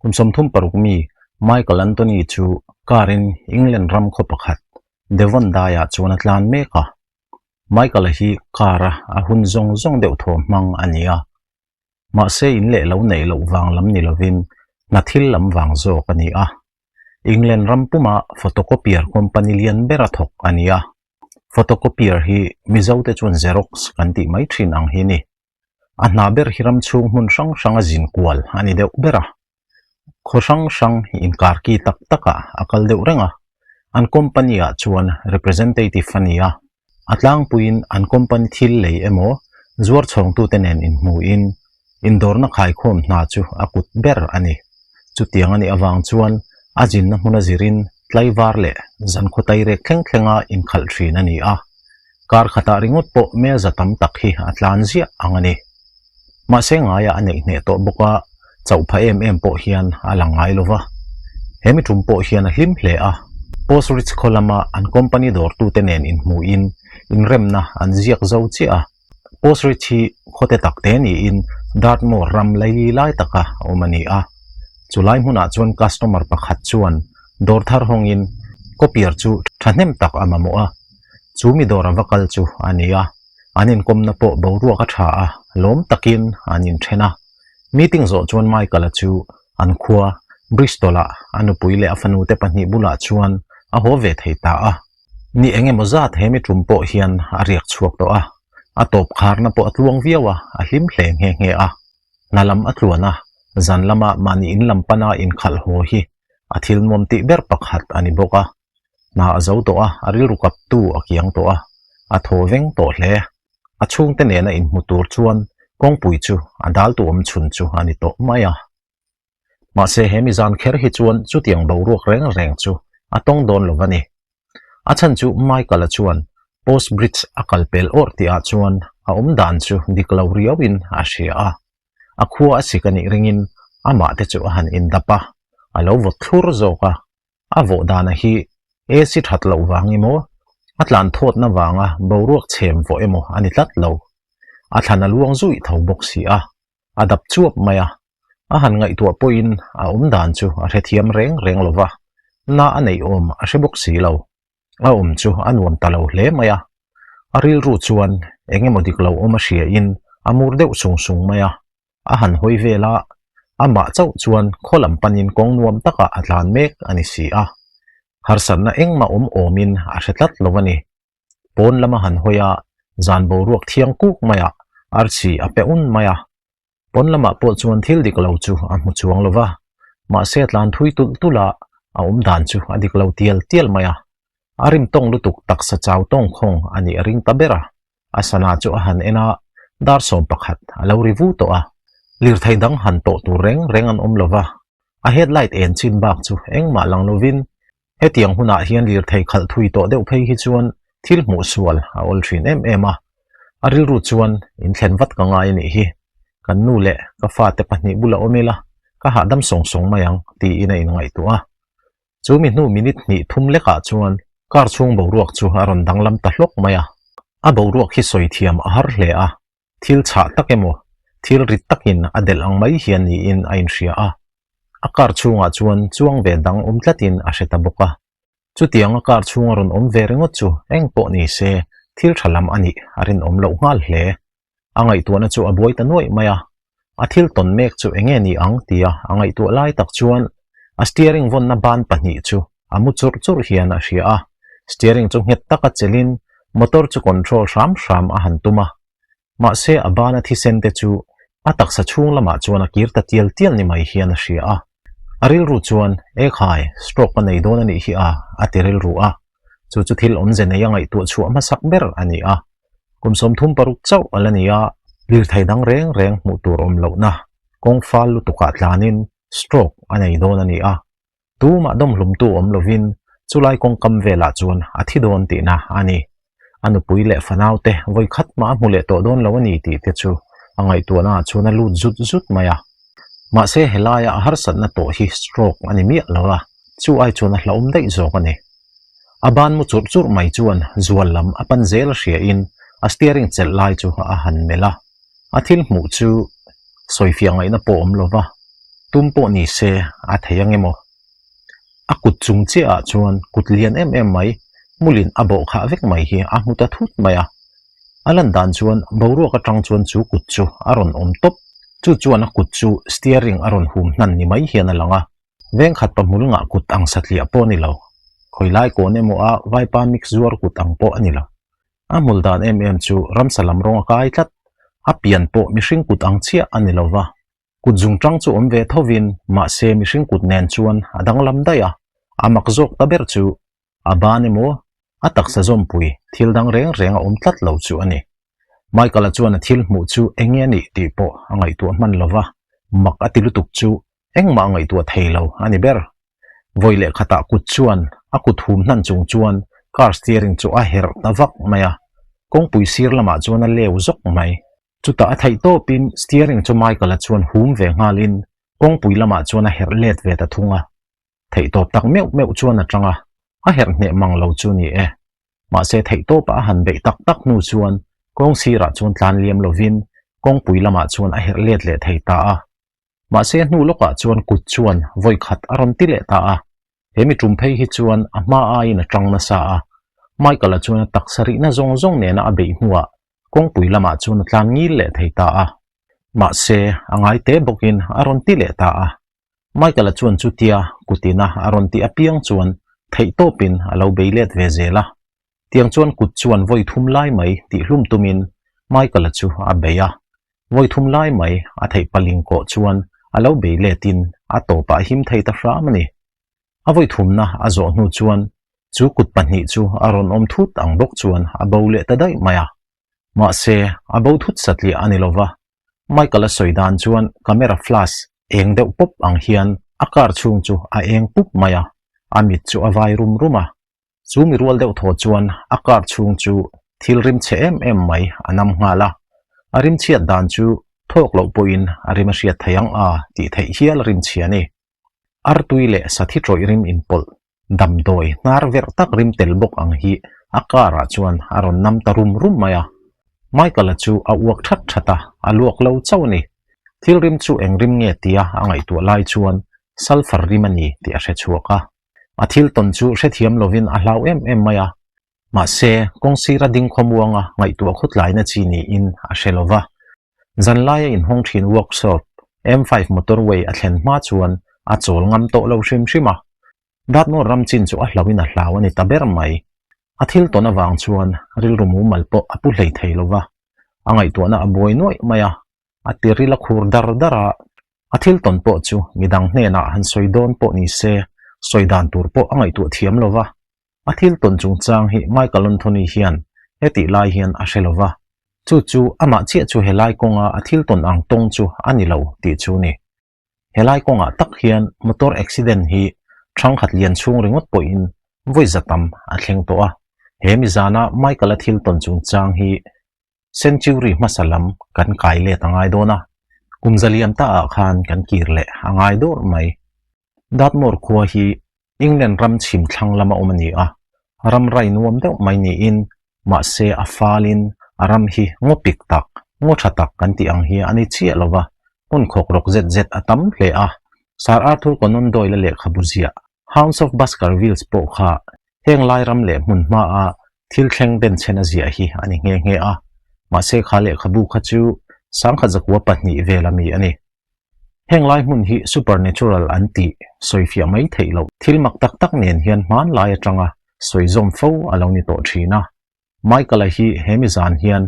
Kum 36 mi Michael Anthony chu car in England ram khaw pakhat Devon daiah chuan a tlan mek a. Michael-a hi car a a hun zawng zawng deuh thaw hmang a ni a. Mahse in leh lo neih loh vang lam ni lovin hna thil lam vang zawk a ni a. England ram puma photocopier company lian ber a thawk a ni a. Photocopier hi Mizote chuan Xerox kan tih mai thin ang hi ni. A hna ber hi ram chhung hmun hrang hranga zin kual a ni deuh ber a. Khaw hrang hrang inkarki tak takah a kal deuh reng a. An company ah chuan representative a ni a. A tlangpuiin an company thil lei emaw zuar chhawngtute nen inhmuhin indawrna khaikhawm hna chu a kut ber a ni. Chutiang a nih avang chuan a zinna hmuna zirin tlaivar leh zankhaw tairek thleng thlenga inkhalh thin a ni a. Kar khatah ringawt pawh melza tam tak hi a tlan ziah ang a ni. Mahse ngaia a neih hneh tawh bawk a, chauh pha em em pawh hian a lang ngai lo va. He mi tum pawh hian a hlim hle a, Post Ridge khaw lama an company dawrtute nen inhmuhin inremna an ziak zo chiah a. Post Ridge hi khawte tak te niin Dartmoor ram laili lai taka awm a ni a. Chulai hmunah chuan customer pakhat chuan dawr thar hawngin copier chu thahnem tak a mamawh a. Chu mi dawr a va kal chu a ni a, an inkawmna pawh boruak a tha a, lawm takin an inthen a. Meeting zawh chuan Michael-a chu an khua Bristol-ah a nupui leh a fanute pahnih bulah chuan a haw ve thei ta a. Ni eng emaw zat he mi tum pawh hian a riak chhuak tawh a, a tawp kharna pawh a tluang viau a, a hlim hle nghe nghe a. Hna lam a tluan a, zan lama mahni in lam pana inkhalh haw hi a thil nuam tih ber pakhat a ni bawk a. Hna a zo tawh a, a rilru kaptu a kiang tawh a, a thaw veng tawh hle. A chhungte nena inhmu tur chuan kawngpui chu a daltu awm chhun chu a ni tawh mai a. Mahse he mi zan kher hi chuan chutiang boruak reng reng chu a tawng dawn lo va ni. A chhan chu Michael-a chuan Post Bridge a kal pel awrh tihah chuan a awm dan chu dik lo riauin a hria a. A khua a sik a nih ringin amah te chu a han indap a, a lo vawt thlur zawk a. A vawh dana hi AC that loh vang emaw, a tlan thawtna vanga boruak chhem vawh emaw a ni tlat lo. A thlan a luang zuih tho bawk si a, a dap chuap mai a. A han ngaihtuah pawhin a awm dan chu a hrethiam reng reng lo va, na a neih awm a hre bawk si lo. A awm chu a nuam ta lo hle mai a. A rilru chuan eng emaw dik lo awm a hriain a mur deuh sung sung mai a. A han hawi vel a, amah chauh chuan khaw lam panin kawng nuam takah a tlan mek a ni si a. Harsatna engmah awm awmin a hre tlat lo a ni. Pawn lama han hawi a, zan boruak thiang kuk maiah archhi a pe un mai a. Pawn lamah pawh chuan thil dik lo chu a hmu chuang lo va, mahse a tlan thui tulh tulh a, a awm dan chu a dik lo tial tial mai a. A rim tawng lutuk taksa chau tawng khawng a nih a ring ta ber a. A sana chu a han en a, dar 11 a lo ri vu tawh a. Lirthei dang han tawh tur reng reng an awm lo va, a headlight en chin bak chu engmah lang lovin Hetiang hunah hian lirthei khalh thui tawh deuh phei hi chuan thil hmuh sual a awl thin em em a. A rilru chuan in thlen vat ka ngai a nih hi. Kan nu leh ka fate pahnih bula awm ila ka hahdam sawng sawng mai ang tiin a inngaihtuah a. Chu mi hnu minute hnih thum lekah chuan car chhung boruak chu a rawn danglam ta hlawk mai a. A boruak hi sawi thiam a har hle a. Thil chhah tak emaw, thil rit takin a delh ang mai hian niin a inhria a. A car chhungah chuan chuang ve dang awm tlatin a hre ta bawk a. Chutianga car chhunga rawn awm ve ringawt chu eng pawh ni se thil tha lam a nih a rinawm loh nghal hle. A ngaihtuahna chu a buai ta nuaih mai a. A thil tawn mek chu eng nge ni ang tia a ngaihtuah lai tak chuan a steering vawnna ban pahnih chu a mu churh churh hian a hria a. Steering chu nghet taka chelin motor chu control hram hram a han tum a. Mahse a bana thisen te chu a taksa chhung lamah chuan a kir ta tial tial ni mai hian a hria a. A rilru chuan, Ekhai, stroke ka nei dawn a nih hi a, a ti rilru a. Chu chu thil awmze nei a ngaihtuah chhuah hmasak ber a ni a. Kum 36 chauh a la ni a, lirthei dang reng reng hmuh tur awm lohna kawng fal lutukah tlanin stroke a nei dawn a ni a. Tumah dawmhlumtu awm lovin chulai kawngkam velah chuan a thi dawn tihna a ni. A nupui leh fanaute vawi khat mah a hmu leh tawh dawn lo a ni tih te chu a ngaihtuahnaah chuan a lut zut zut mai a. Mahse helaia a harsatna tawh hi stroke a ni miah lo a, chu ai chuan a hlauhawm daih zawk a ni. A ban mu churh churh mai chuan zual lam a pan zel a hriain a steering chelh lai chu a han melh a. A thil hmuh chu sawifiah ngaihna pawh awm lo va. Tum pawh ni se a thei ang emaw? A kut chung chiah ah chuan kut lian em em mai, hmulin a bawh khah vek mai hi a hmu ta thut mai a. A lan dan chuan boruak atang chuan chu kut chu a rawn awm tawp. Chu chuan a kut chu steering a rawn hum hnan ni mai hian a lang a. Vengkhat pahmul ngah kut ang satliah pawh a ni lo. Khawilai kawn emaw a vaipa mix zuar kut ang pawh a ni lo. A hmul dan em em chu ramsa lam rawng a kai tlat. A pian pawh mihring kut ang chiah a ni lo va. Kut zungṭang chu awm ve thovin mahse mihring kut nen chuan a danglam daih a. A mak zawk ta ber chu a ban emaw a taksa zawmpui thil dang reng reng a awm tlat lo chu a ni. Michael-a chuan a thil hmuh chu eng nge a nih tih pawh a ngaihtuah hman lo va, mak a ti lutuk chu Engmah ngaihtuah thei lo a ni ber. Vawi leh khatah kut chuan a kut hum hnan chung chuan car steering chu a herh ta vak mai a, kawngpui sir lamah chuan a leu zawk mai. Chutah a theih tawpin steering chu Michael-a chuan hum ve nghalin kawngpui lamah chuan a herh let ve ta thung a. Theih tawp tak meuh meuh chuan a tang a, a herh hneh mang lo chu ni e. Mahse theih tawpa a han beih tak tak hnu chuan kawng sirah chuan tlan liam lovin kawngpui lamah chuan a herh let leh thei ta a. Mahse hnu lawkah chuan kut chuan vawi khat a rawn ti leh ta a, he mi tum phei hi chuan a hma aiin a tang nasa a, Michael-a chuan a taksa rihna zawng zawng nena a beih hnuah kawngpui lamah chuan a tlan ngil leh thei ta a. Mahse a ngai te bawkin a rawn ti leh ta a. Michael-a chuan chutia kutina a rawn tih apiang chuan theihtawpin a lo bei let ve zel a. Tiang chuan kut chuan vawi thum lai mai tihhlum tumin Michael-a chu a bei a. Vawi thum lai mai a theih paling kawh chuan a lo bei letin a tawpah a him thei ta hram a ni. A vawi thumna a zawh hnu chuan chu kut pahnih chu a rawn awm thut ang bawk chuan a bo leh ta daih mai a. Mahse, a bo thut satliah a ni lo va. Michael-a sawi dan chuan camera flash eng deuh pawp ang hian a car chhung chu a eng pup mai a, a mit chu a vai rum rum a. Chu mi rual deuh thaw chuan a car chhung chu thil rim chhe em em mai a nam nghal a, a rim chhiat dan chu thawk loh pawhin a rim a hriat thei ang a tih theih hial a rim chhia a ni. Artui leh sathi tawih rim inpawlh damdawi hnar verh tak rim tel bawk ang hi a car ah chuan a rawn nam ta rum rum mai a. Michael-a chu a uak that that a, a luak lo chauh a ni. Thil rim chu eng rim nge tia a ngaihtuah lai chuan sulphur rim a ni tih a hre chhuak a. A thil tawn chu hrethiam lovin a hlau em em mai a, mahse kawng sira ding khawmuanga ngaihtuah khawtlaina chi niin a hre lo va. Zanlaia inhawng thin workshop M5 motorway a thlen hma chuan a chawl ngam tawh lo hrim hrim a. Dartmoor ram chin chu a hlauhin a hlau a ni ta ber mai. A thil tawn avang chuan rilru mumal pawh a pu hlei thei lo va, a ngaihtuahna a buai nuaih mai a, a tiril a khur dar dar a. A thil tawn pawh chu midang hnenah han sawi dawn pawh ni se, sawi dan tur pawh a ngaihtuah thiam lo va. A thil tawn chungchang hi Michael Anthony hian hetih lai hian a hre lo va, chu chu amah chiah chu helai kawnga a thil tawn ang tawng chu a ni lo tih chu ni. Helai kawngah tak hian motor accident hi thangkhat lian chhung ringawt pawhin vawi za tam a thleng tawh a. He mizana Michael-a thil tawn chungchang hi Century hmasa lam kan kai let a ngai dawn a, kum zaliam ta ah khan kan kir leh a ngai dawrh mai. Dartmoor khua hi England ram chhim thlang lama awm a ni a, ram rai nuam deuh mai niin mahse a falin a ram hi ngaw pik tak, ngaw tha tak kan tih ang hi a ni chiah lo va, hmun khawk rawk zet zet a tam hle a. Sir Arthur Conan Doyle-a lehkhabu ziah Hounds of Baskervilles pawh kha heng lai ram leh hmun hmaa thil thleng denchhen a ziah hi a ni nghe nghe a, mahse kha lehkhabu kha chu sangkhat zakua pahnih vel ami a ni. Heng lai hmun hi supernatural an tih sawifiah mai theih loh thil mak tak tak nen hian hmanlai atanga sawi zawm fo a lo ni tawh thin a. Michael-a hi he mi zan hian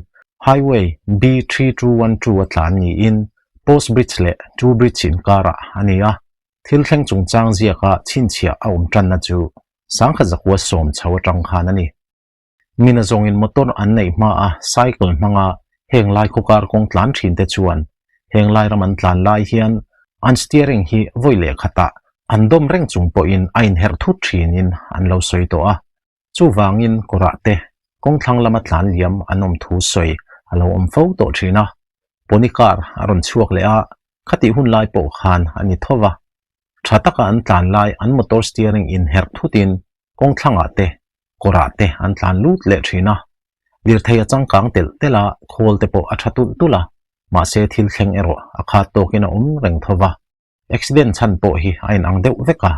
Highway B3212 a tlan niin Post Bridge leh Two Bridge inkarah a ni a, thil thleng chungchang ziaka chhinchhiah a awm tanna chu Sangkhat zakua sawm chho atang khan a ni. Mina zawngin motor an neih hma a cycle hmanga heng lai khawkar kawng tlan thin te chuan heng lai ram an tlan lai hian an steering hi vawi leh khatah an dawm reng chung pawhin a inherh thut thinin an lo sawi tawh a. Chuvangin kawrah te kawngthlang lama tlan liam an awm thu sawi a lo awm fo tawh thin a. Pony car a rawn chhuak leh a, khatih hun lai pawh khan a ni tho va. Tha taka an tlan lai an motor steering inherh thutin kawngthlangah te, kawrah te an tlan lut leh thin a. Lirthei a changkang telh telh a, khawl te pawh a tha tulh tulh a, mahse thil thleng erawh a khat tawkin a awm reng tho va. Accident chhan pawh hi a inang deuh vek a.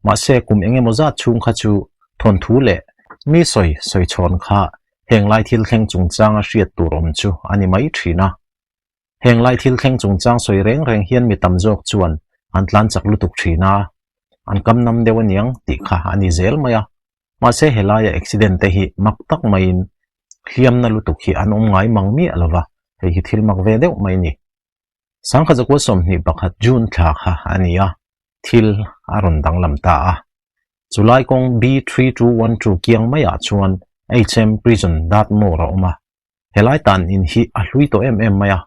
Mahse kum eng emaw zat chhung kha chu thawnthu leh mi sawi sawi chhawn kha heng lai thil thleng chungchanga hriat tur awm chu a ni mai thin a. Heng lai thil thleng chungchang sawi reng reng hian mi tam zawk chuan an tlan chak lutuk thin a, an kam nam deuh aniang tih kha a ni zel mai a. Mahse helaia accident te hi mak tak maiin hliamna lutuk hi an awm ngai mang miah lo va, hei hi thil mak ve deuh mai a ni. Sangkhat zakua 21 June thla kha a ni a, thil a rawn danglam ta a. Chulai kawng B3212 kiang maiah chuan HM Prison Dartmoor a awm a, Helai tan in hi a hlui tawh em em mai a,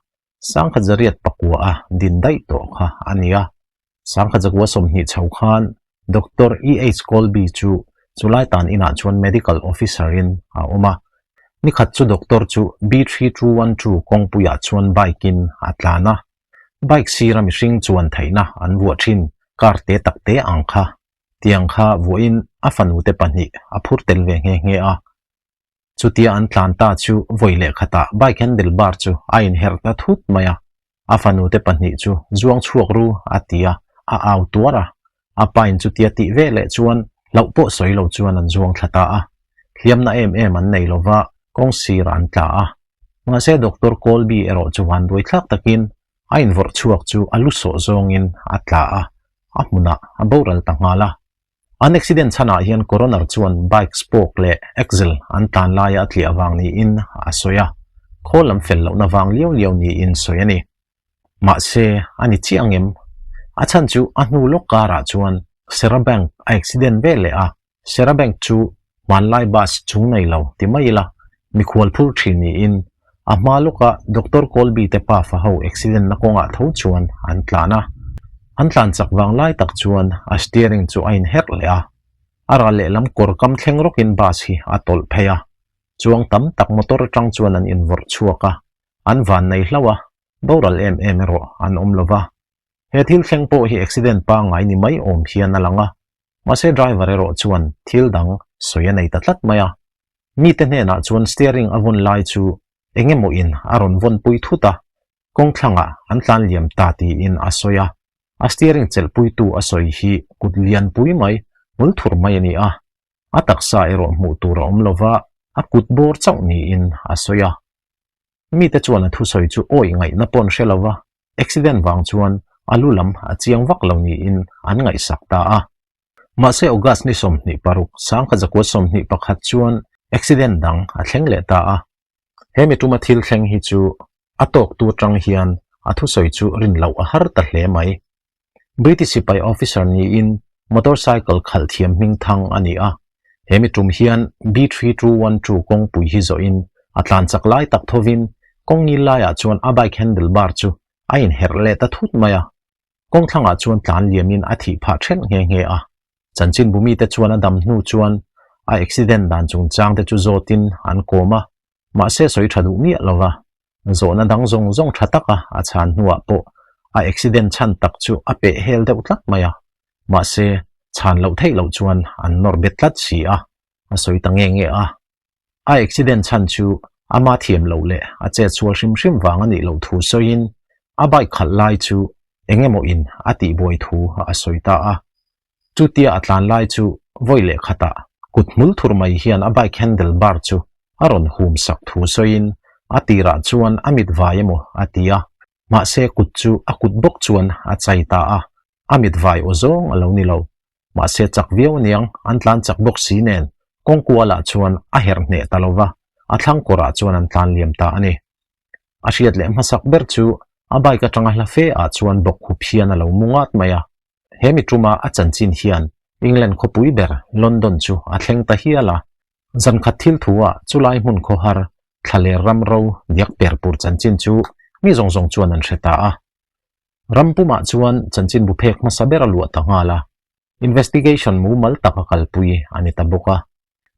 sangkhat zariat pakua a din daih tawh kha a ni a. Sangkhat zakua 20 chho khan Doctor EH Colby chu chulai tan inah chuan Medical Officer in a awm a. Nikhat chu Doctor chu B3212 kawngpuiah chuan bike in a tlan a. Bike sira mihring chuan theihna an vuah thin car te tak te ang kha tiang kha vuahin a fanute pahnih a phur tel ve nghe nghe a. Chutia an tlan ta chu vawi leh khatah bike handle bar chu a inherh ta thut mai a, a fanute pahnih chu zuang chhuak ru a ti a, a au tuar a. A pain chutia tih ve leh chuan hlauh pawh sawi lo chuan an zuang thla ta a. Hliamna em em an nei lova kawng sirah an tla a. Mahse Doctor Colby erawh chu vanduai thlak takin a invawrh chhuak chu a lu sawh zawngin a tla a, a hmunah a boral ta nghal a. An accident chhanah hian coroner chuan bike spoke leh axle an tlan laia a tliah vang niin a sawi a, khawl lam fel lohna vang liau liau niin sawi a ni. Mahse, a ni chiah ang em? A chhan chu a hnu lawk karah chuan Sera Bank a accident ve leh a, Sera Bank chu hmanlai bus chung nei lo ti mai ila mikhual phur thin niin a hma lawka Doctor Colby te pafa ho accident na kawngah tho chuan an tlan a. An tlan chak vang lai tak chuan a steering chu a inherh leh a, a ral lehlam kawr kam thleng rawkin bus hi a tawlh phei a, chuang tam tak motor atang chuan an invawrh chhuak a, an van nei hlauh a, boral em em erawh an awm lo va. He thil thleng pawh hi accident pangngai ni mai awm hian a lang a, mahse driver erawh chuan thil dang sawi a nei ta tlat mai a. Mite hnenah chuan steering a vawn lai chu eng emaw in a rawn vawn pui thut a, kawng thlangah an tlan liam ta tiin a sawi a. A steering chelhpuitu a sawi hi kut lian pui mai, hmul thur mai a ni a. A taksa erawh hmuh tur a awm lova, a kut bawr chauh niin a sawi a. Mite chuan a thusawi chu awih ngaihna pawn hre lova, accident vang chuan a lu lam a chiang vak lo niin an ngaihsak ta a. Mahse August ni 26, 1921 chuan accident dang a thleng leh ta a. He mi tuma thil thleng hi chu a tawktu atang hian a thusawi chu rin loh a har ta hle mai. British sipai officer niin motorcycle khalh thiam hming thang a ni a. He mi tum hian B3212 kawngpui hi zawhin a tlan chak lai tak thovin kawng ngil laiah chuan a bike handle bar chu a inherh leh ta thut mai a. Kawngthlangah chuan tlan liamin a thih phah ṭhelh nghe nghe a. Chanchinbu mite chuan a dam hnu chuan a accident dan chungchang te chu zawtin an kawm a, mahse sawi ṭha duh miah lo va. Zawhna dang zawng zawng ṭha taka a chhan hnuah pawh a accident chhan tak chu a peh hel deuh tlat mai a, mahse chhan loh theih loh chuan an nawr bet tlat si a, a sawi ta nge nge a. A accident chhan chu ama thiam loh leh a chet sual hrim hrim vang a nih loh thu sawiin a bike khalh lai chu eng emaw in a tihbuai thu a sawi ta a. Chutia a tlan lai chu vawi leh khatah kut hmul thur mai hian a bike handle bar chu a rawn hum sak thu sawiin a tirah chuan a mit vai emaw a ti a, mahse kut chu a kut bawk chuan a chai ta a, a mit vai aw zawng a lo ni lo. Mahse chak viau aniang an tlan chak bawk si nen kawng kualah chuan a herh hneh ta lo va, a thlang kawrah chuan an tlan liam ta a ni. A hriat leh hmasak ber chu a bike atanga hla fe ah chuan bawk hup hian a lo mu ngat mai a. He mi tuma a chanchin hian England khawpui ber London chu a thleng ta hial a. Zankhat thil thu ah chulai hmun khawhar thlaler ram ro diak per pur chanchin chu mi zawng zawng chuan an hre ta a. Ram pumah chuan chanchinbu phek hmasa ber a luah ta nghal a, investigation mumal tak a kalpui a ni ta bawk a.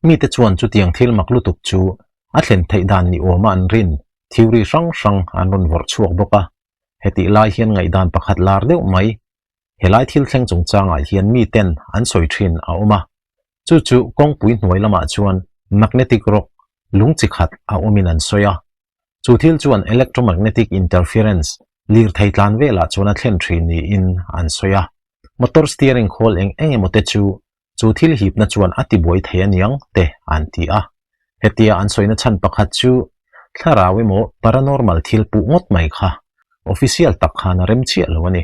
Mite chuan chutiang thil mak lutuk chu a thlen theih dan ni awma an rin theory hrang hrang an rawn vawrh chhuak bawk a. Hetih lai hian ngaihdan pakhat lar deuh mai, helai thil thleng chungchangah hian miten an sawi thin a awm a. Chu chu kawngpui hnuai lamah chuan magnetic rock lung chi khat a awmin an sawi a. Chu thil chuan electromagnetic interference. Lirthei tlan velah chuan a thlen thin niin an sawi a. Motor steering khawl eng eng emaw te chu chu thil hipna chuan a tibuai thei aniang te an ti a. Hetia an sawina chhan pakhat chu thlarau emaw paranormal thil puh ngawt mai kha official tak khan a rem chiah lo a ni.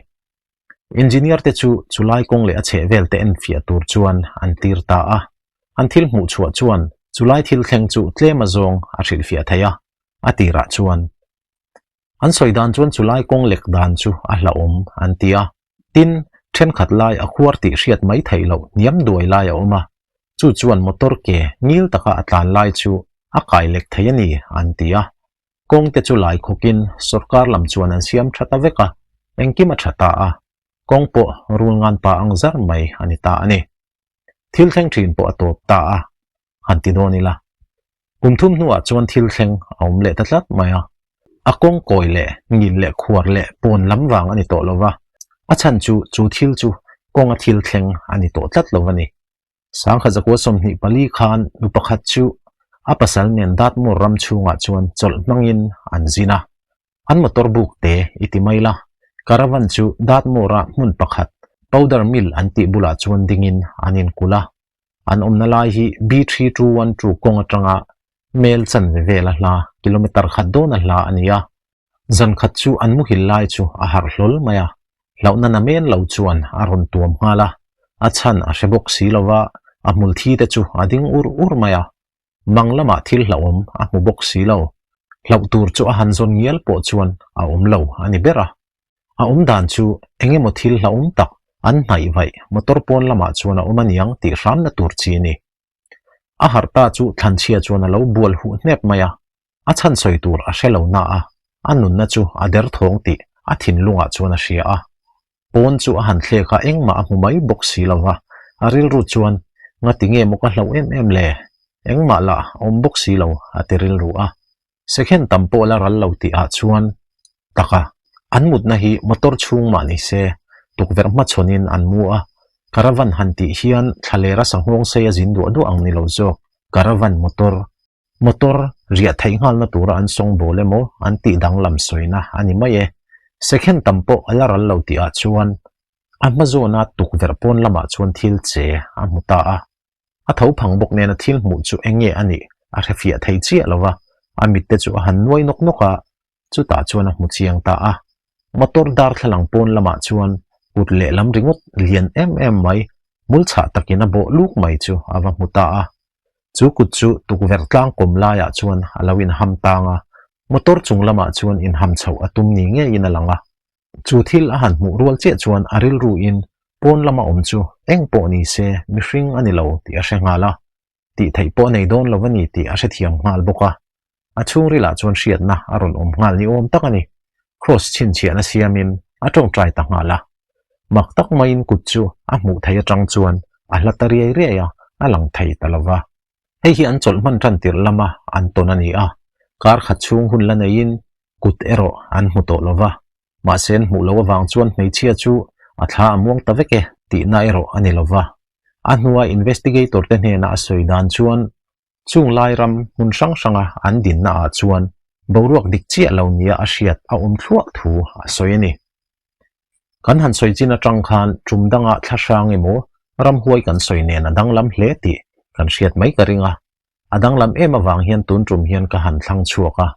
Engineer te chu chulai kawng leh a chhehvel te enfiah tur chuan an tir ta a. An thil hmuh chhuah chuan chulai thil thleng chu tlem azawng a hrilhfiah thei a, a tirah chuan An sawi dan chuan chulai kawng lek dan chu a hlauhawm an ti a. Tin, thenkhat lai a khuar tih hriat mai theih loh hniam duai lai a awm a, chu chuan motor ke ngil taka a tlan lai chu a kai lek thei a ni an ti a. Kawng te chu lai khawkin sorkar lam chuan an siam tha ta vek a, engkim a tha ta a, kawng pawh rul ngan pa ang zar mai a ni ta a ni. Thil thleng thin pawh a tawp ta a, han ti dawn ila. Kum thum hnuah chuan thil thleng a awm leh ta tlat mai a. A kawng kawi leh ngil leh khuar leh pawn lam vang a ni tawh lo va, a chhan chu chu thil chu kawnga thil thleng a ni tawh tlat lo a ni. Sangkhat zakua 24 khan nu pakhat chu a pasal nen Dartmoor ram chhungah chuan chawlh hmangin an zin a. An motor buk te i ti mai la, caravan chu Dartmoor-a hmun pakhat Powder Mill an tih bulah chuan dingin an inkulh a. An awmna lai hi B3212 kawng atanga mel chanve vel a hla, kilometre khat dawn a hla a ni a. Zan khat chu an muhil lai chu a harh hlawl mai a, hlauhna na men lo chuan a rawn tuam nghal a, a chhan a hre bawk si lo va, a hmul thi te chu a ding ur ur mai a. Mang lamah thil hlauhawm a hmu bawk si lo. Hlauh tur chu a han zawn ngial pawh chuan a awm lo a ni ber a. A awm dan chu eng emaw thil hlauhawm tak an hnaih vaih motor pawn lamah chuan a awm aniang tih hramna tur chi a ni. A harh ta chu thlanchhia chuan a lo bual huh hnep mai a, a chhan sawi tur a hre lo na a, a nunna chu a derthawng tih a thinlungah chuan a hria a. Pawn chu a han thlek a, engmah a hmu mai bawk si lo va, a rilru chuan, Ngati nge maw ka hlauh em em le? Engmah lah a awm bawk si lo, a ti rilru a. Second tam pawh la ral lo tih ah chuan taka an mutna hi motor chhung mah ni se, tukverh hmachhawnin an mu a, caravan han tih hian thlalera sanghawng sei a zin duah duah ang ni lo zawk, caravan motor, motor riah theih nghalna tura an sawngbawl emaw an tih danglam sawina a ni mai e. Second tam pawh a la ral lo tih ah chuan a hma zawna tukverh pawn lamah chuan thil che a hmu ta a. A tho phang bawk nena thil hmuh chu eng nge a nih a hre fiah thei chiah lo va, a mitte chu a han nuai nawk nawk a, chutah chuan a hmu chiang ta a. Motor darthlalang pawn lamah chuan kut lehlam ringawt lian em em mai, hmul chhah takin a bawh luk mai chu a va hmu ta a. Chu kut chu tukverh tlang kawm laiah chuan a lo inham tang a, motor chung lamah chuan inham chhoh a tum ni ngeiin a lang a. Chu thil a han hmuh rual chiah chuan a rilruin pawn lama awm chu eng pawh ni se mihring a ni lo tih a hre nghal a, tih theih pawh a nei dawn lo a ni tih a hrethiam nghal bawk a. A chhungrilah chuan hriatna a rawn awm nghal ni awm tak a ni. Kraws chhinchhiahna siamin a tawngtai ta nghal a. Mak tak maiin kut chu a hmuh theih atang chuan a hla ta riai riai a, a lang thei ta lo va. Hei hi an chawlh hman tan tirh lama an tawn a ni a, kar khat chhung hun la neiin kut erawh an hmu tawh lo va, mahse an hmuh loh avang chuan hmeichhia chu a thla a muang ta vek e tihna erawh a ni lo va. A hnua investigator te hnena a sawi dan chuan chung lai ram hmun hrang hranga an dinna ah chuan boruak dik chiah lo nia a hriat a awm thluah thu a sawi a ni. Kan han sawi chin atang khan tum danga thla hrang emaw ramhuai kan sawi nen a danglam hle tih kan hriat mai ka ring a, a danglam em avang hian tun tum hian ka han thlang chhuak a.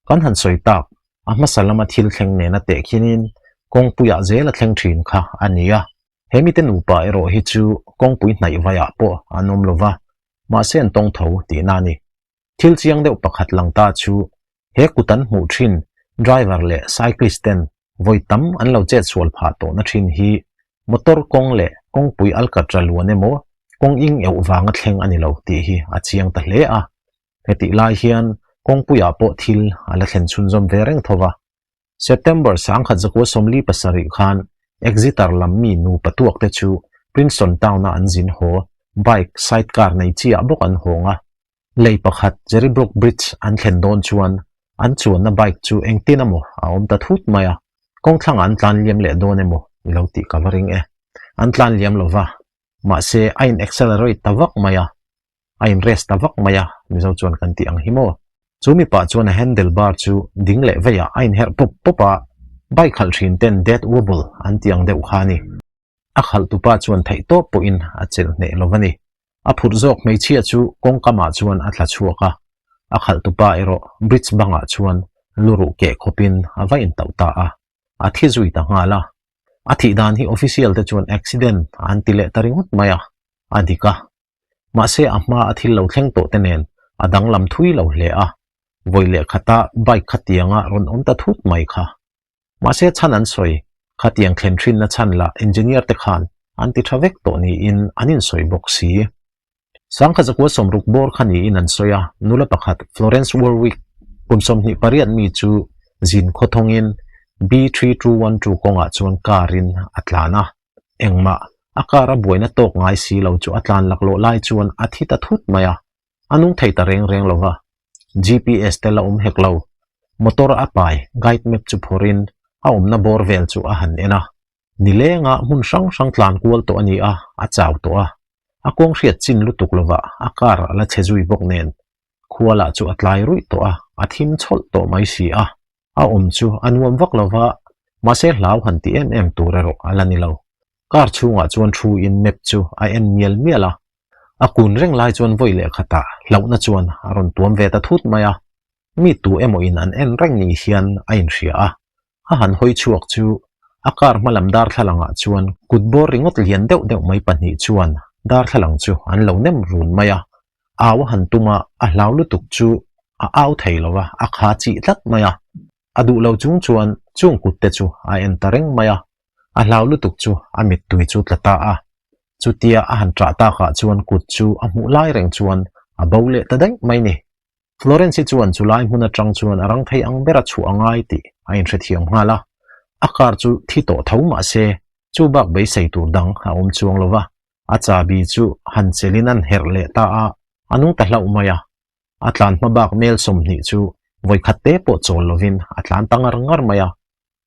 Kan han sawi tak, a hmasa lama thil thleng nena tehkhinin kawngpuiah zel a thleng thin kha a ni a. He mite nupa erawh hi chu kawngpui hnaih vaiah pawh an awm lo va, mahse an tawng tho tihna a ni. Thil chiang deuh pakhat lang ta chu he kut an hmuh thin driver leh cyclist ten vawi tam an lo chet sual phah tawhna thin hi motor kawng leh kawngpui alkatra luan emaw kawng ing euh vanga thleng a ni lo tih hi a chiang ta hle a. Hetih lai hian kawngpuiah pawh thil a la thlen chhunzawm ve reng tho va. September 1947 khan Exeter lam mi nupa tuak te chu Princeton Town-a an zin haw, bike sidecar nei chiah bawk an hawng a. Lei pakhat Jerrybrook Bridge an thlen dawn chuan an chuanna bike chu engtin emaw a awm ta thut mai a, kawngthlangah an tlan liam leh dawn emaw i lo tih ka va ring e. An tlan liam lo va, mahse a in accelerate ta vak mai a, a in rest ta vak mai a, Mizo chuan kan tih ang hi maw? Chu mipa chuan a handle bar chu ding leh veiah a inherh pawp pawp a, Bike khalh thin ten dead wobble an tih ang deuh kha a ni. A khalhtupa chuan theihtawp pawhin a chelh hneh lo a ni. A phurh zawk hmeichhia chu kawngkamah chuan a tla chhuak a, a khalhtupa erawh bridge bangah chuan lu ruh keh khawpin a va intauh ta a, a thi zui ta nghal a. A thih dan hi official te chuan accident an ti leh ta ringawt mai a, a dik a. Mahse a hma a thil lo thleng tawh te nen a danglam thui lo hle a, vawi leh khata bike khatianga rawn awm ta thut mai kha. Mahse chhan an sawi, khatiang thlen thinna chhan lah engineer te khan an ti tha vek tawh niin an insawi bawk si. Sangkhat zakua sawmruk bawr kha niin an sawi a, nula pakhat Florence Warwick kum 28 mi chu zin khawthawngin B3212 kawngah chuan car in a tlan a, engmah a car a buaina tawk ngai si lo chu a tlan laklawh lai chuan a thi ta thut mai a, a nung thei ta reng reng lo va. GPS te la awm hek lo. Motor a pai guide map chu phawrhin a awmna bawr vel chu a han en a. Nilenga hmun hrang hrang tlan kual tawh a ni a, a chau tawh a. A kawng hriat chin lutuk lovah a car a la chhe zui bawk nen. Khua lah chu a tlai ruih tawh a, a thim chhawlh tawh mai si a. A awm chu a nuam vak lo va, mahse hlau han ti em em tur erawh a la ni lo. Car chhungah chuan thu in map chu a en mial mial a. A kun reng lai chuan vawi leh khatah hlauhna chuan a rawn tuam ve ta thut mai a. Mi tu emaw in an en reng ni hian a inhria a. A han hawi chhuak chu a car hmalam darthlalangah chuan kut bawr ringawt lian deuh deuh mai pahnih chuan darthlalang chu an lo nem run mai a. Au a han tum a, a hlau lutuk chu a au thei lo va, a kha chih tlat mai a. A duh lo chung chuan chung kut te chu a en ta reng mai a, a hlau lutuk chu a mittui chu tla ta a. Chutia a han ṭah takah chuan kut chu a hmuh lai reng chuan a bo leh ta daih mai ni. Florence-i chuan chu lai hmun aṭang chuan a rang thei ang bera chhuah a ngai tih a inhrethiam nghal a. A car chu thi tawh tho mah se, chu bak beisei tur dang a awm chuang lo va. A chabi chu han chelin an herh leh ta a, a nung ta hlauh mai a. A tlan hma bak mel 20 chu vawikhat te pawh chawl lovin a tlan ta ngar ngar mai a.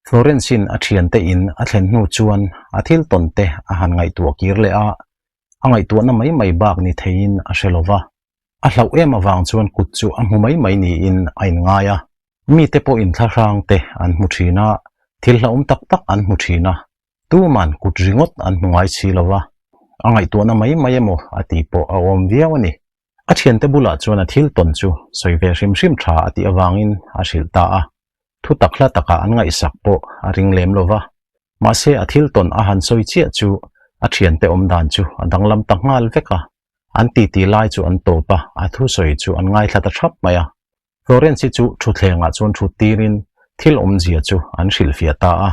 Florence-in a thiante in a thlen hnu chuan a thil tawn te a han ngaihtuah kir leh a, a ngaihtuahna mai mai bak ni theiin a hre lo va. A hlauh em avang chuan kut chu a hmu mai mai niin a inngai a. Mite pawhin thlahrang te an hmu thin a, thil hlauhawm tak tak an hmu thin a. Tuman kut ringawt an hmu ngai si lo va, a ngaihtuahna mai mai emaw a tih pawh a awm viau a ni. A thiante bulah chuan a thil tawn chu sawi ve hrim hrim tha a tih avangin a hrilh ta a, thu tak hla takah an ngaihsak pawh a ring lem lo va. Mahse a thil tawn a han sawi chiah chu a thiante awm dan chu a danglam ta nghal vek a, an titi lai chu an tawp a, a thusawi chu an ngaithla ta thap mai a. Florence-i chu thutthlengah chuan thut tirin thil awmzia chu an hrilhfiah ta a.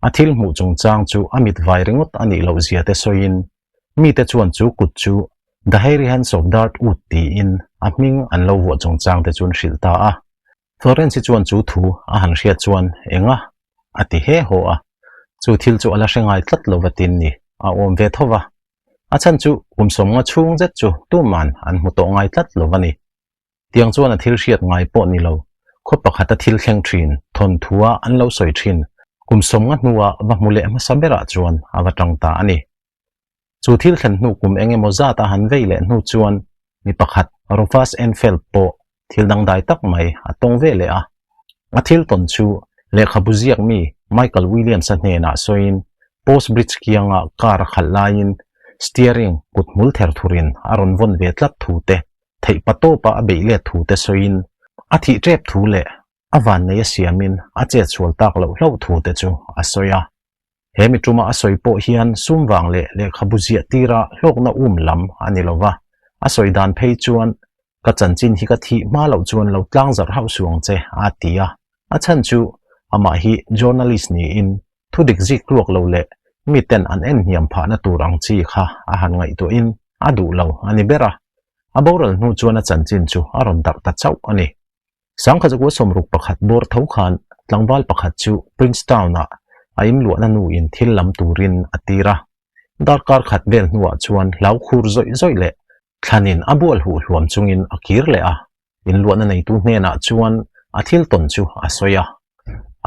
A thil hmuh chungchang chu a mit vai ringawt a nih loh zia te sawiin mite chuan chu kut chu The Hairy Hands of Dartwood tiin a hming an lo vuah chungchang te chu an hrilh ta a. Florence-i chuan chu thu a han hriat chuan Enga? a ti he haw a. Chu thil chu a la hre ngai tlat lo va tin ni, a awm ve tho va. A chhan chu kum 50 chhung zet chu tuman an hmu tawh ngai tlat lo va ni. Tiang chuan a thil hriat ngai pawh ni lo, khaw pakhata thil thleng thin, thawnthua an lo sawi thin, kum 50 hnua va hmu leh hmasa berah chuan a va tang ta a ni. Chu thil thlen hnu kum eng emaw zat a han vei leh hnu chuan mi pakhat Rufus Enfield pawh thil dangdai tak mai a tawng ve leh a. A thil tawn chu lehkhabu ziak mi Michael Williams-a hnenah sawiin Post Bridge kianga car a khalh laiin steering kut hmul ther thurin a rawn vawn ve tlat thu te theih pa tawpa a beih let thu te sawiin a thih tep thu leh a vannei a siamin a chet sual tak loh hlauh thu te chu a sawi a. He mi tuma a sawi pawh hian sum vang leh lehkhabu ziah tira hlawkna um lam a ni lo va, a sawi dan phei chuan ka chanchin hi ka thih hma loh chuan lo tlang zarh hauh suh ang che a ti a. A chhan chu amah hi journalist niin thu dik zik tluak lo leh miten an en hniam phahna tur ang chi kha a han ngaihtuahin a duh lo a ni ber a. A boral hnu chuan a chanchin chu a rawn darh ta chauh a ni. Sangkhazakuah 61 bawr tho khan tlangval pakhat chu Princetown-ah a inluahna nuin thil lam turin a tir a. Darkar khat vel hnuah chuan hlau khur zawih zawih leh thlanin a bual huh hluam chungin a kir leh a. Inluahna neitu hnenah chuan a thil tawn chu a sawi a.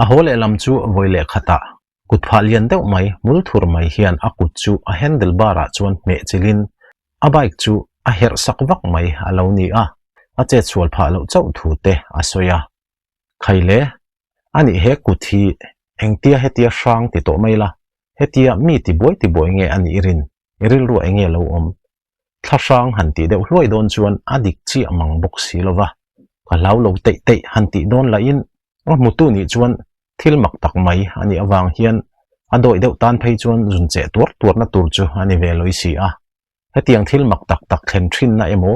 A haw lehlam chu vawi leh khatah kut phah lian deuh mai hmul thur mai hian a kut chu a handle bar ah chuan hmeh chilhin a bike chu a herh sak vak mai a lo ni a, a chet sual phah loh chauh thu te a sawi a. Khaile, anih he kut hi. Engtia hetia hrang ti tawh mai la, hetia mi tibuai tibuai nge a nih rin, i rilruah enge lo awm? Thla hrang han tih deuh hluai dawn chuan a dik chiah mang bawk si lo va, ka hlau lo teih teih han tih dawn lahin a hmutu nih chuan thil mak tak mai a nih avang hian a dawih deuh tan phei chuan zun cheh tuar tuarna tur chu a ni ve lawih si a. Hetiang thil mak tak tak thlen thinna emaw,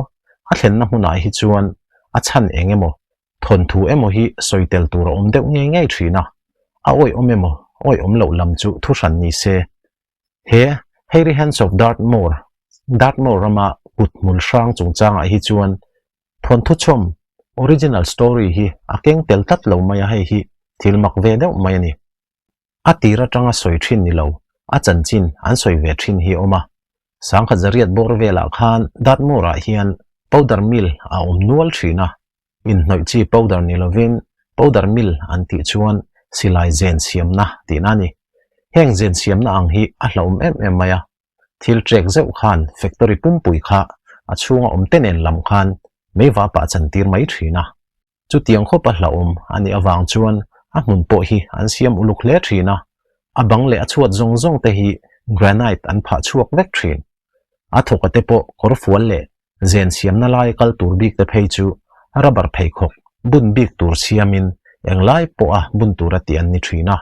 a thlenna hmunah hi chuan a chhan eng emaw, thawnthu emaw hi sawi tel tur a awm deuh ngei ngei thin a, a awihawm emaw, awihawm loh lam chu thuhran ni se. He Hairy Hands of Dartmoor, Dartmoor rama kut hmul hrang chungchangah hi chuan thawnthu chhawm, original story, hi a keng tel tlat lo mai a, hei hi thil mak ve deuh mai a ni. A tir atanga sawi thin ni lo, a chanchin an sawi ve thin hi a awm a. Sangkhat zariat bawr velah khan Dartmoor-ah hian powder mill a awm nual thin a. Inhnawih chi powder ni lovin powder mill an tih chuan silai zen siamna tihna a ni. Heng zen siamna ang hi a hlauhawm em em mai a. Thil trek zeuh khan factory pumpui kha a chhunga awm te nen lam khan meivapah a chantir mai thin a. Chutiang khawpa hlauhawm a nih avang chuan a hmun pawh hi an siam uluk hle thin a, a bang leh a chhuat zawng zawng te hi granite an phah chhuak vek thin. A thawka te pawh kawr fual leh zen siamna lai kal tur bik te phei chu rubber pheikhawk bun bik tur siamin englai pawha bun tura tih an ni thin a.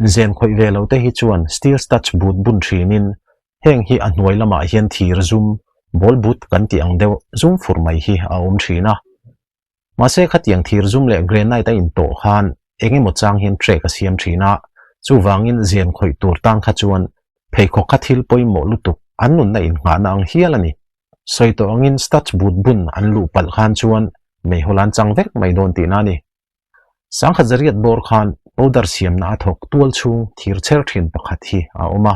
Zen khawih ve lo te hi chuan steel studs but bun thinin heng hi a hnuai lamah hian thir zum, ball but kan tih ang deuh zum fur mai hi a awm thin a. Mahse khatiang thir zum leh granite a intawh khan eng emaw chang hian trek a siam thin a, chuvangin zen khawih tur tan kha chuan pheikhawk kha thil pawimawh lutuk an nunna innghahna ang hial a ni. Sawi tawh angin studs but bun an luh palh khan chuan meihawl an chang vek mai dawn tihna a ni. Sangkhat zariat bawr khan powder siamna a thawk tual chhung thir chher thin pakhat hi a awm a,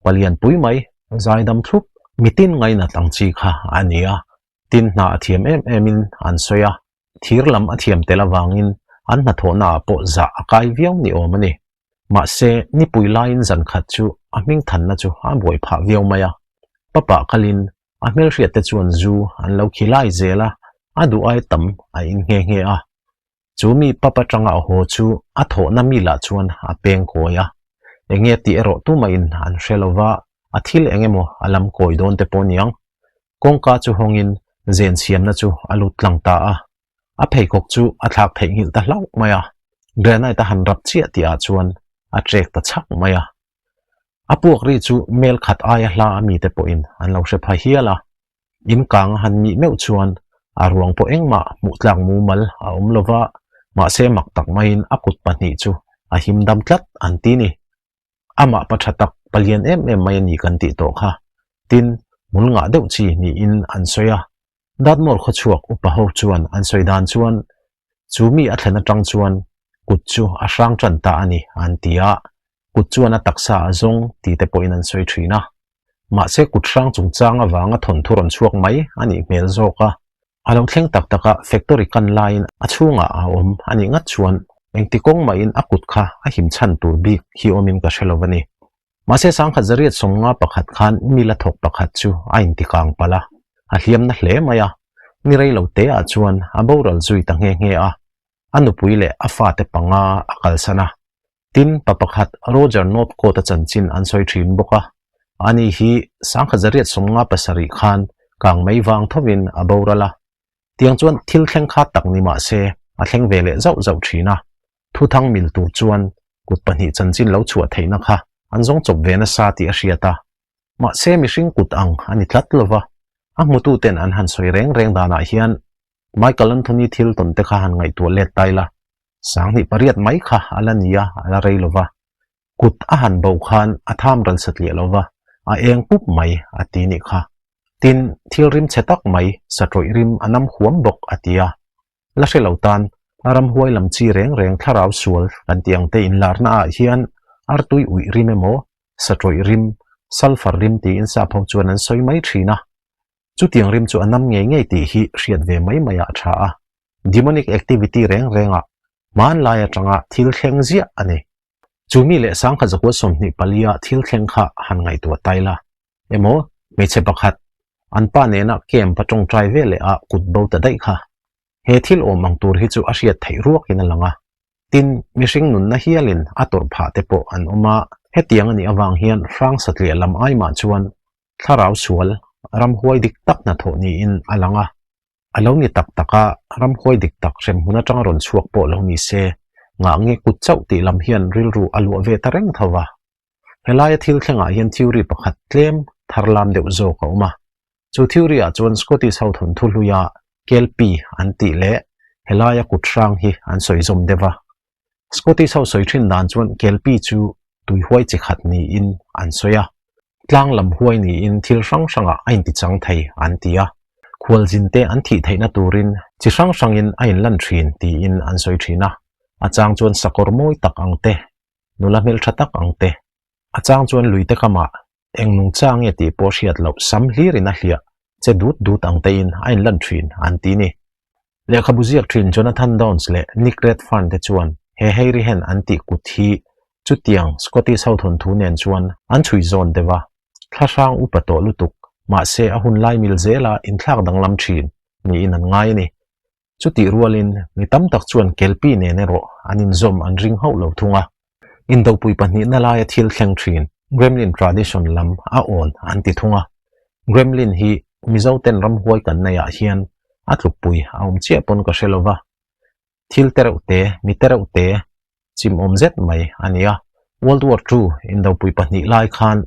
palian pui mai, zaidam thlup, mitin ngainat ang chi kha a ni a, Tin hna a thiam em emin an sawi a, thir lam a thiam tel avangin an hnathawhnaah pawh zah a kai viau ni awm a ni. Mahse, nipui laiin zan khat chu a hming thanna chu a buai phah viau mai a. Papa kalin a hmelhriatte chuan zu an lo khi lai zel a, a duh ai tam a in nghe nghe a. Chu mi pap atanga a haw chu a thawhna mi lah chuan a peng kawi a. Enge tih erawh tumahin an hre lo va, a thil eng emaw a lam kawi dawn te pawh niang. Kawngka chu hawngin zen siamna chu a lut tlang ta a. A pheikhawk chu a thlak theihnghilh ta hlauh mai a. Granite a han rap chiah tihah chuan a trek ta chhak mai a. A puak ri chu mel khat aia hla a mite pawhin an lo hre pha hial a. In kang a han mih meuh chuan a ruang pawh engmah hmuh tlak mumal a awm lo va, mahse mak tak maiin a kut pahnih chu a him dam tlat an ti ni. Amah pa tha tak, palian em em mai a ni kan tih tawh kha. Tin, hmul ngah deuh chi niin an sawi a. Dartmoor khawchhuak upa ho chuan an sawi dan chuan chu mi a thlen atang chuan kut chu a hrang tan ta a ni an ti a, kut chuan a taksa a zawng ti te pawhin an sawi thin a. Mahse kut hrang chungchang avanga thawnthu rawn chhuak mai a nih hmel zawk a, a lo thleng tak taka factory kan laiin a chhungah a awm a nih ngat chuan engti kawng mahin a kut kha a him chhan tur bik hi awmin ka hre lo a ni. Mahse sangkhat zariat sawmnga pakhat khan mi la thawk pakhat chu a intikang palh a, a hliamna hle mai a, ni rei lo te ah chuan a boral zui ta nghe nghe a, a nupui leh a fate panga a kalsan a. Tin, pa pakhat Roger Northcote-a chanchin an sawi thin bawk a, ani hi sangkhat zariat sawmnga pasarih khan kang mai vang thovin a boral a. Tiang chuan thil thleng kha tak ni mah se a thleng ve leh zauh zauh thin a, Thuthang mil tur chuan kut pahnih chanchin lo chhuah theihna kha an zawng chawp ve nasa tih a hriat a. Mahse mihring kut ang a ni tlat lo va, a hmututen an han sawi reng reng danah hian Michael Anthony thil tawn te kha han ngaihtuah let ta ila, sanghnih pariat mai kha a la ni a, a la rei lo va. Kut a han bo khan a tham ral satliah lo va, a eng pup mai a ti nih kha. Tin, thil rim chhe tak mai satrawih rim a nam huam bawk a ti a. La hre lo tan, ramhuai lam chi reng reng thlarau sual kan tih ang te inlarna ah hian artui uih rim emaw, satrawih rim, sulphur rim tiin sap ho chuan an sawi mai thin a. Chutiang rim chu a nam ngei ngei tih hi hriat ve mai mai ah tha a. Demonic activity reng reng ah hmanlai atanga thil thleng ziah a ni. Chu mi leh sangkhat zakua 24 a thil thleng kha han ngaihtuah tai la. Emaw, hmeichhe pakhat, an pa nena camp a tawngtai ve leh a kut bo ta daih kha. He thil awm ang tur hi chu a hriat theih ruakin a lang a. Tin, mihring nunna hialin a tawrh phah te pawh an awm a. Hetiang a nih avang hian hrang satliah lam ai mah chuan thlarau sual ramhuai dik tak hnathawh niin a lang a. A lo ni tak tak a, ramhuai dik tak hremhmun atanga rawn chhuak pawh lo ni se, ngah nge kut chauh tih lam hian rilru a luah ve ta reng tho va. Helaia thil thlengah hian theory pakhat tlem tharlam deuh zawk a awm a. Chu theory ah chuan Scottish ho thawnthu hluia Kelpie an tih leh helaia kut hrang hi an sawi zawm deuh a. Scottish ho sawi thin dan chuan Kelpie chu tuihuai chi khat niin an sawi a. Tlang lam huai niin thil hrang hrangah a intichang thei an ti a. Khualzinte an thih theihna turin chi hrang hrangin a inlan thin tiin an sawi thin a. A chang chuan sakawr mawi tak ang te, nula hmeltha tak ang te, a chang chuan luite kamah Eng nungcha nge tih pawh hriat loh sam hlirin a hliah che dut dut ang tein a inlan thin an ti ni. Lehkhabu ziak thin Jonathan Downs leh Nick Redfern te chuan he Hairy Hen an tih kut hi chutiang Scottish ho thawnthu nen chuan an chhui zawn deuh a, thlahrang upa tawh lutuk, mahse a hun lai mil zela inthlak danglam thin niin an ngai a ni. Chutih rualin mi tam tak chuan Kelpie nen erawh an inzawm an ring hauh lo thung a. Indopui pahnihna laia thil thleng thin Gremlin tradition lam a awn an ti thung a. Gremlin hi Mizoten ramhuai kan neihah hian a tlukpui a awm chiah pawn ka hre lo va. Thil tereuh te, mi tereuh te chimawm zet mai a ni a. World War Two indopui pahnih lai khan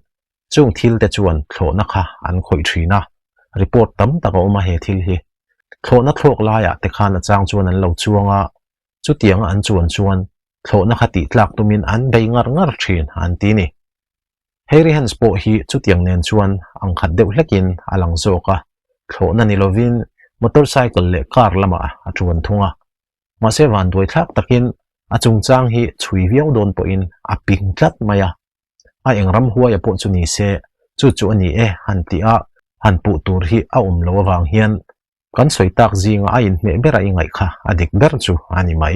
Chung thil te chuan thlawhna kha an khawih thin a, report tam tak a awm a he thil hi. Thlawhna thlawk laiah te khan a chang chuan an lo chuang a, chutianga an chuan chuan thlawhna kha tih tlak tumin an bei ngar ngar thin an ti ni. Hairy Hands pawh hi chutiang nen chuan ang khat deuh hlekin a lang zawk a, thlawhna ni lovin motorcycle leh car lamah a tuan thung a. Mahse vanduai thlak takin a chungchang hi chhui viau dawn pawhin a ping tlat mai a. A eng ram huaia pawh chu ni se, chu chu a ni e han tih a, han puh tur hi a awm lo avang hian kan sawi tak zinga a inhmeh bera i ngaih kha a dik ber chu a ni mai.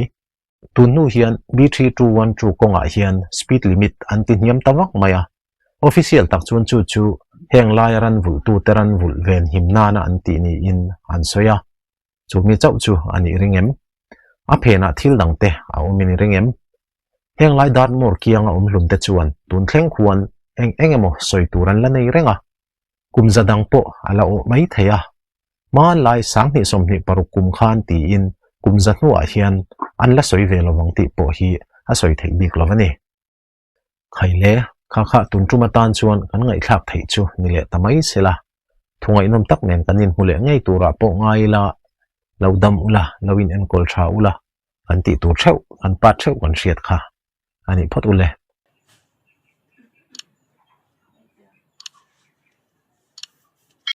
Tun hnu hian B3212 kawngah hian speed limit an ti hniam ta vak mai a, official tak chuan chu chu heng laia ran vulhtute ran vulh ven him nana an tih niin an sawi a. Chu mi chauh chu a nih ring em? A phenah thil dang te a awm in i ring em? Heng lai Dartmoor kianga awm hlun te chuan tun thleng khuan eng eng emaw sawi tur an la nei reng a, kum za dang pawh a la awh mai thei a. Hmanlai 2026 kum khan tiin kum za hnuah hian an la sawi ve lovang tih pawh hi a sawi theih bik lo a ni. Khaile, kha kha tun tum atan chuan kan ngaihthlak theih chu ni leh ta mai se la. Thu ngaihnawm tak nen kan inhmu leh ngei turah pawh ngai ila, lo dam ula, lo in enkawl tha ula, kan tih tur theuh, kan pat theuh kan hriat kha a nih phawt ule.